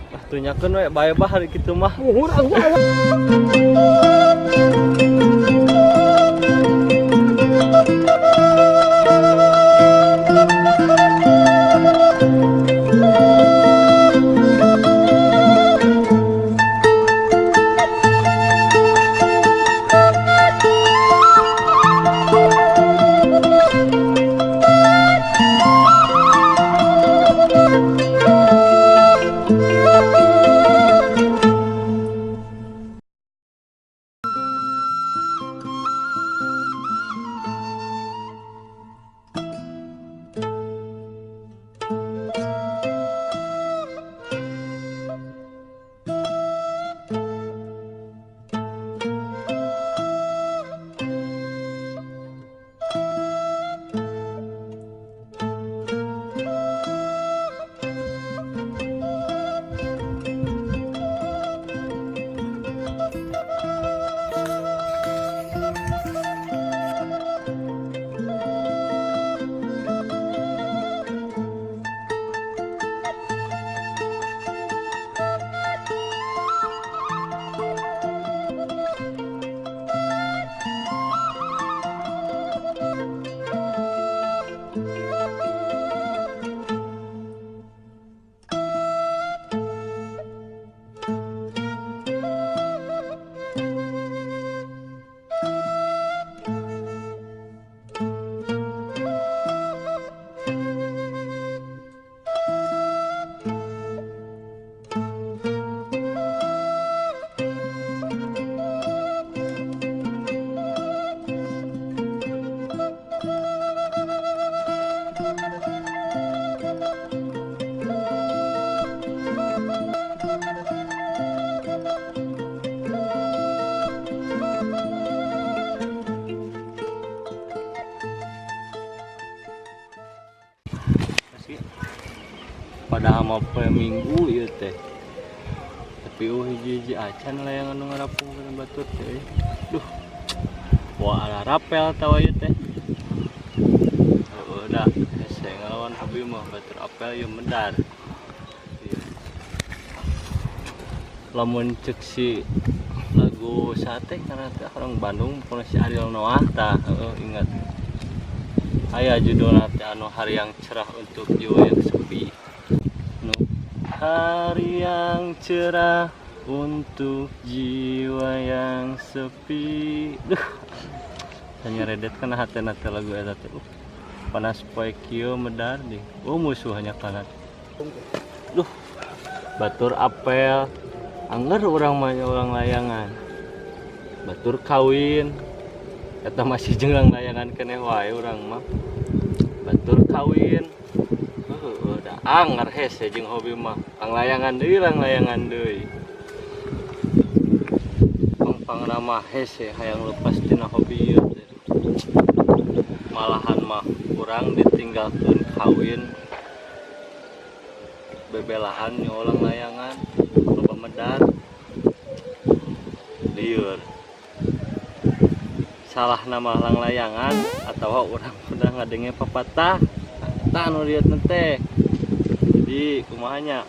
Ah, tunyakeun we bae bah hari kitu mah. Muhur aku. Padahal mah poe Minggu ieu teh. Tapi hiji-hiji acan layangan nu ngarapung kana batur teh. Duh. Wah, ala rapel tawa ieu teh. Heueuh da, hese ngalawan hobi mah batur apel ieu medar. Ieu. Lamun cek si lagu sate karena teh orang Bandung pokona si Ariel Noah tah, heueuh ingat. Aya judulna teh anu hari yang cerah untuk jiwa yang sepi. Nu hari yang cerah untuk jiwa yang sepi. Duh. Hanya redet kana hatena teh lagu eta teh. Panas poe kieu medar deh. Oh, musuhnya kana. Duh. Batur apel. Angger urang mah urang layangan. Batur kawin. Eta masih jeung layangan keneh wae urang mah. Batur kawin. Heueuh da anger hese jeung hobi mah. Lang layangan deui, lang layangan deui. Pangpangna mah hese hayang lepas tina hobi ieu teh. Malahan mah urang ditinggalkeun kawin. Bebelaan nyolang layangan, loba medar. Lieur. Salah nama lang layangan atau urang udah ngadenge papatah. Tah nu lieu teh. Jadi kumaha nya?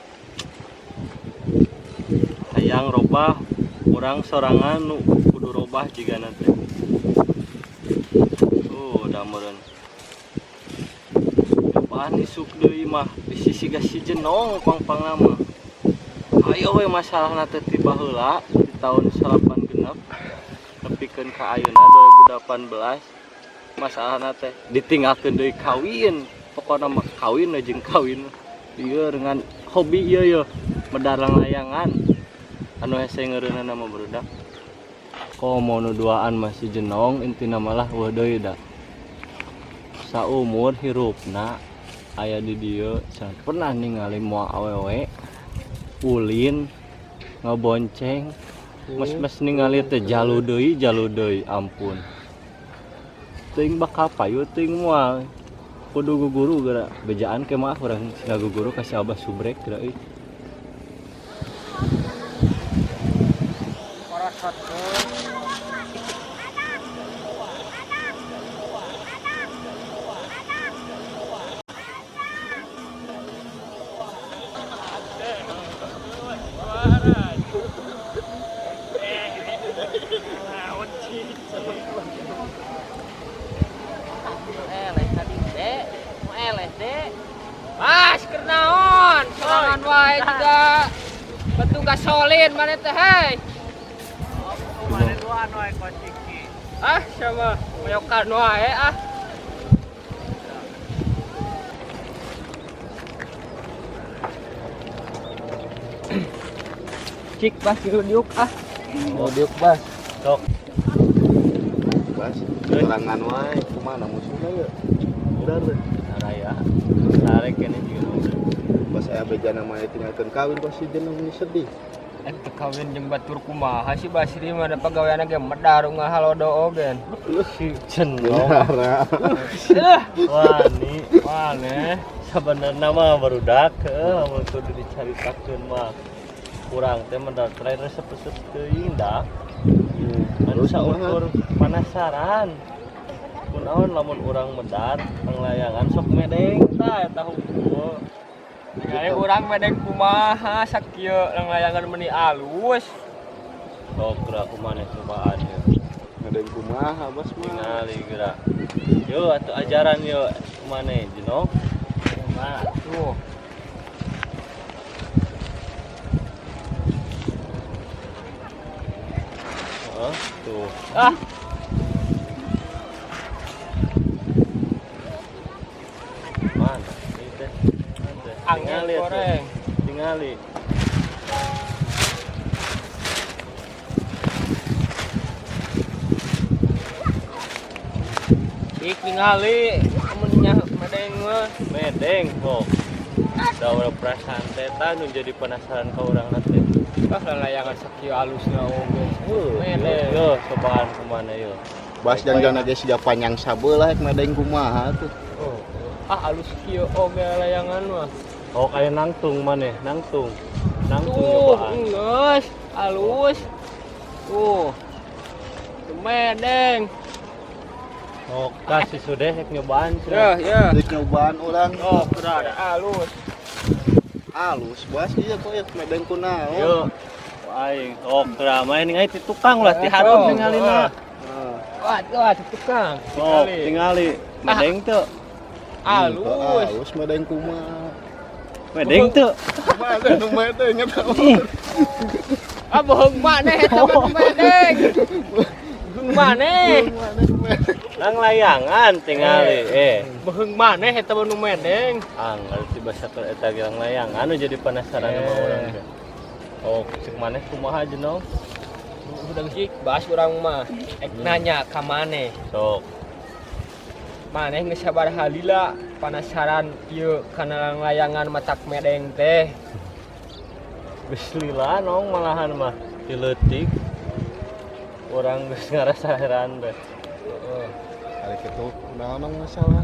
Hayang robah urang sorangan nu kudu robah jigana teh. Udah meureun. Apaan isuk deui mah bisi siga si jenong pangpangna mah. Ayo we masalahna teh ti baheula di tahun 96 nepikeun ka ayeuna 2018 masalahna teh ditinggalkeun deui kawin. Pokona mah kawin we jeung kawin. Ieu dengan hobi ieu ye medarang layangan. Anu hese ngeureunana mah barudak. Komo nu duaan masih jenong intina malah eueuh deui da. Saumur hirupna aya di dieu can pernah ningali moal awewe ulin ngabonceng mes-mes ningali teh jalu deui ampun. Teuing bakal payu teuing moal. Kudu guguru geura bejaan ke maaf urang ngaguguru ka si Abah Subrek geura euy. Eleh tadi dek, mau eleh dek. Mas, kernaon, sorangan wae juga. Petugas solin mana teh hei. Mana dua anu kociki. Ah, sama mayokan wae ah. Cik bas diuk ah. Oh, diuk bas. Sok. Bas, sorangan wae kumaha musuhna ye? Bener deh. Saraya. Sare kene juga. Bas aya bejana mah tinggalkeun kawin pasti jeneng ini sedih. Eta kawin jeung batur kumaha sih Basri mah da pagaweanna ge medar ngahalodo oge. Si cenong. Benar. Wani. Maneh. Sebenarnya mah barudak heuh lamun kudu dicaritakeun mah kurang teh medar terakhir resep-resep teuing dah. Anu Terus kumaha? saukur penasaran. Kunaon lamun urang medar panglayangan sok medeng tah eta hungkul. Ningali urang medeng kumaha sakieu layangan meni alus. Sok geura kumaha cobaan ya. Ngadeng kumaha bas mah. Tingali geura. Yo atuh ajaran yo kumaha jenong. Kumaha tuh. Heeh, tuh. Ah, Mana? Ieu teh. Teh. angin Tingali atuh. goreng. Tingali. Cik ningali amun nya medeng mah. Medeng kok. Da urang perasaan teh tah nu jadi penasaran ka urang teh. Ah, layangan sakieu alusna oge. Yo, Medeng. yo cobaan kumaha yo. Bas jangan ge siga panjang sabelah rek medeng kumaha tuh. Oh. Ah, alus kieu oge layangan mah. Oh, kayak nangtung maneh, nangtung. Nangtung Tuh, cobaan. geus, alus. Tuh. Tuh medeng. Oh, kasih sudah rek nyobaan Ya, cenah. ya. Rek nyobaan urang. Oh, udah ada alus. Alus bas ieu kok ya medeng kunaon. Yo. Aing, oh, geura main ningali ti tukang lah ti hareup Oh, ningalina. Heeh. Wah, wah, tukang. Oh, tingali. Medeng teu. Alus. Alus medeng kumaha. Medeng teu. Kumaha teh nu medeng eta. Ah, bohong maneh eta mah nu medeng. Bohong maneh. Nang layangan tingali. Eh, Bohong maneh eta mah nu medeng. anggar tiba sakur eta ge layangan nu jadi penasaran sama Eh. urang teh. Oh, cek maneh kumaha jenong? Udah sih bahas urang mah. Ek nanya ka maneh. Sok. Maneh geus sabaraha lila penasaran ieu kana layangan matak medeng teh. Geus lila nong malahan mah ti leutik. Urang geus ngarasa heran teh. Heeh. Ari kitu kunaon masalahna?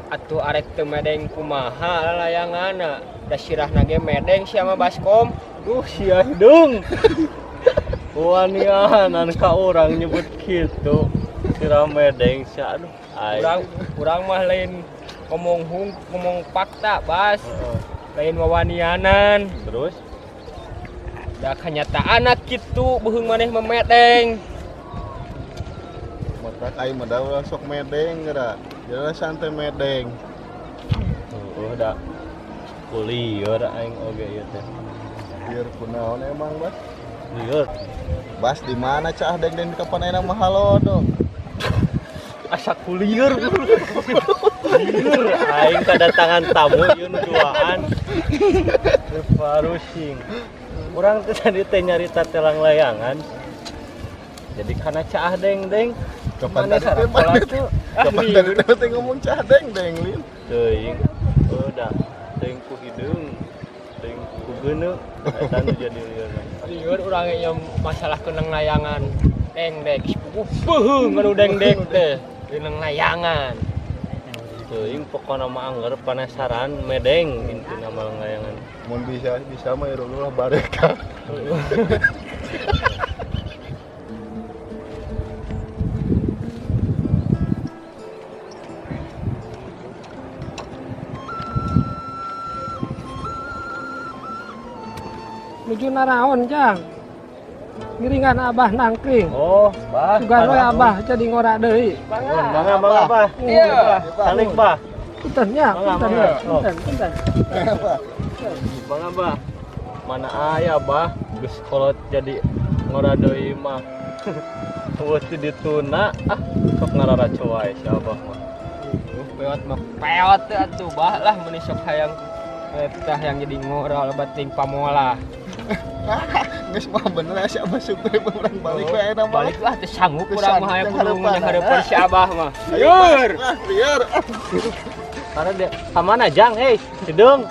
Atuh arek teu medeng kumaha layanganna. Da sirahna ge medeng sia mah baskom. Duh, sia hidung. Wanianan ka urang nyebut kitu. Sirah medeng sia aduh. Aing. Urang urang mah lain ngomong hung ngomong fakta bas. Heeh. Lain wawanianan. Terus Da kenyataan kitu beuheung maneh mah medeng. Matak aing mah da ulah sok medeng geura. Jadi santai medeng. Heeh, da kulieur aing oge ieu teh. Biar kunaon emang bas? Lieur. Bas di mana cah deng-deng kapan enak mah halodo. Asa kulieur. Lieur aing kedatangan tamu ieu nu duaan. Parusing. Urang teh tadi teh nyarita telang layangan. Jadi karena caah deng-deng. Kapan Mana tadi teh sarakola mana? tuh? Kapan tadi teh ngomong cah deng-deng lin. Teuing. Udah, teuing ku hideung. Teuing ku geuneu. Eta nu jadi lieur. Lieur urang ge masalah kenang layangan deng-deng. Beuheung anu deng-deng teh. Kenang layangan. Teuing pokona mah angger penasaran medeng intina mah layangan. Mun bisa bisa mah ieu lah bareka. Nuju naraon, Jang? Ngiringan Abah nangkring. Oh, Bah. Sugan we Abah jadi ngora deui. Bangga, bangga, Bah. Iya. Salik, Bah. Punten nya, Mangga, punten mangga. ya, punten, punten. Bangga, Bah. Mana aya, Bah. Geus kolot jadi ngora deui mah. Euweuh teu dituna, ah sok ngararaco wae si Abah mah. Peot mah peot teh atuh, Bah, lah mun sok hayang eta hayang jadi ngora lebat ting pamola. Geus mah bener si Abah supir urang balik we ayeuna mah. Balik lah, teu sanggup Teu urang mah sanggup hayang kudu yang nyanghareupan si Abah mah. Lieur. Ah, lieur. Karena dia ka mana, Jang? Hei, hideung.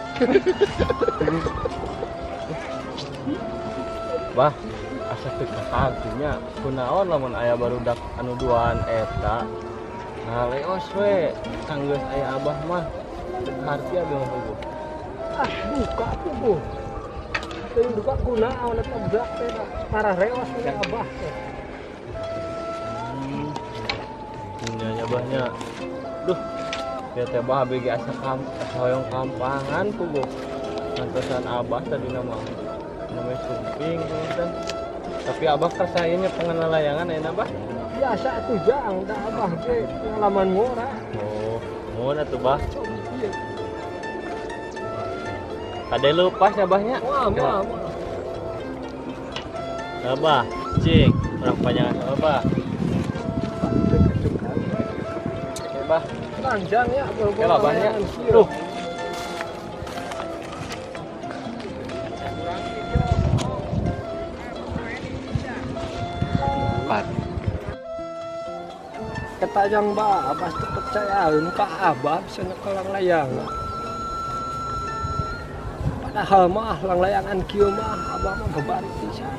Bah, asa teu kahartinya. Kunaon lamun aya barudak anu duaan eta? Nah, leos we, sanggeus aya Abah mah. Teu kaharti abi mah puguh. Ah, buka puguh. Teuing duka kunaon eta budak teh parah reos we Abah teh. Nya nya Abahnya. Duh, ya teh Bah abi ge asa kam asa hoyong kampangan puguh. Ngantosan Abah tadi nama namanya sumping teh. Tapi Abah kasayanya pengenal layangan ayeuna, Bah. Biasa atuh, Jang, da Abah ge pengalaman ngora. Oh, mohon atuh, Bah. Coba ieu. Kade lepas ya Abahnya. Wah, wah, wah. Abah, cing, urang panjangan sama Abah. Oke, Bah. Panjang ya, Oke lah, Abahnya. layangan kieu. Duh. Empat. Kata yang ba, Abah teu percaya ka Abah bisa nyekel layangan. Padahal mah layangan kieu mah Abah mah babari pisan.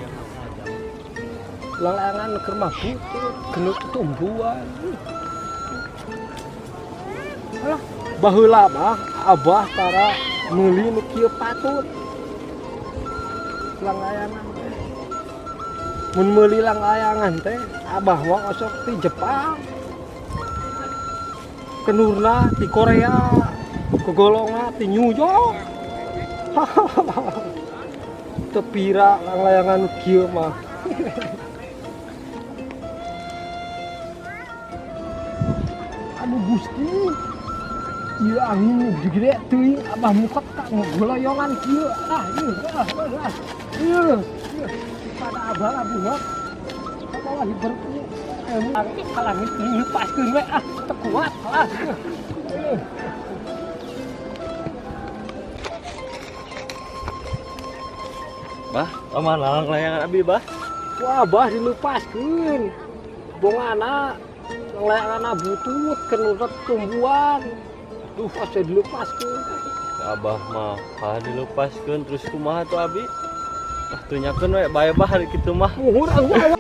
Layangan keur mah butut, genut tumbuhan. Alah, baheula mah Abah tara meuli nu kieu patut. Layangan teh. Mun meuli layangan teh Abah mah osok ti Jepang. Kenurna di Korea, kegolongan di New York. Teu pira layangan kieu mah. Aduh Gusti. Ieu angin gede teuing Abah muka tak ngegoloyongan kieu. Ah, ieu, ah, ah, ah. Ieu, ieu. Pada Abah lah bunga. Abah hiber ka langit lepaskeun we ah, teu kuat ah. Ieu. Bah, mana layangan abi, Bah? Wah, Abah dilepaskeun. Bongana layangan butut kenurut tumbuhan. Duh, asa dilepaskeun. Abah mah kalah dilepaskeun terus kumaha tuh abi? Ah, tunyakeun we bae Bah hari kitu mah. Muhur Allah.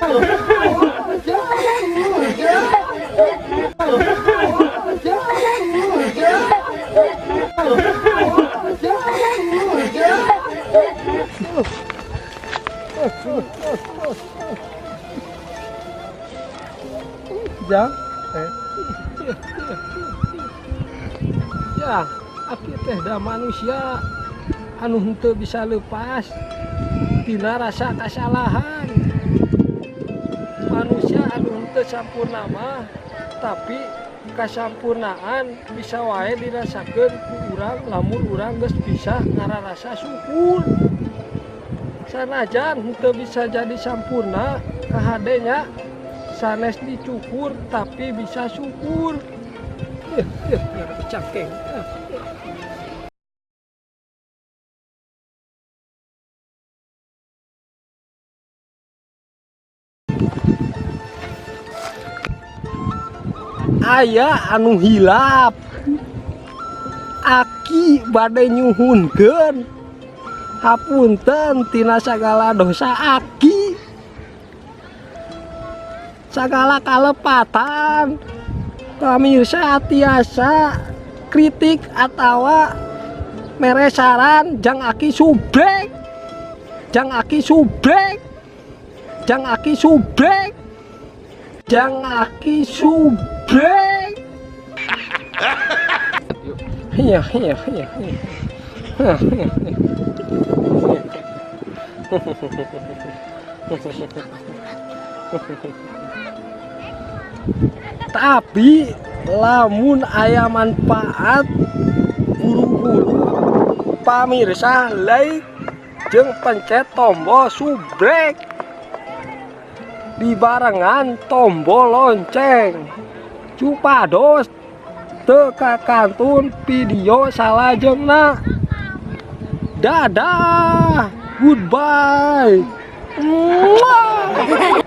Jang, eh. Ya, aki teh da manusia anu henteu bisa lepas tina rasa kesalahan. Manusia anu henteu sampurna mah, tapi kasampurnaan bisa wae dirasakeun ku urang lamun urang geus bisa ngararasa syukur. Sanajan henteu bisa jadi sampurna, kahade nya sanes dicukur tapi bisa syukur. Ih, ih, cangkeng. Eh, eh. Aya anu hilap, Aki bade nyuhunkeun hapunten tina sagala dosa Aki, sagala kalepatan. Pamirsa tiasa kritik atawa mere saran jang Aki Subrek, jang Aki Subrek, jang Aki Subrek, jang Aki Subrek. Iya. Tapi lamun aya manfaat, buru-buru pamirsa like jeung pencet tombol subrek dibarengan tombol lonceng supados teu kakantun video salajengna. Dadah, goodbye. Mwah.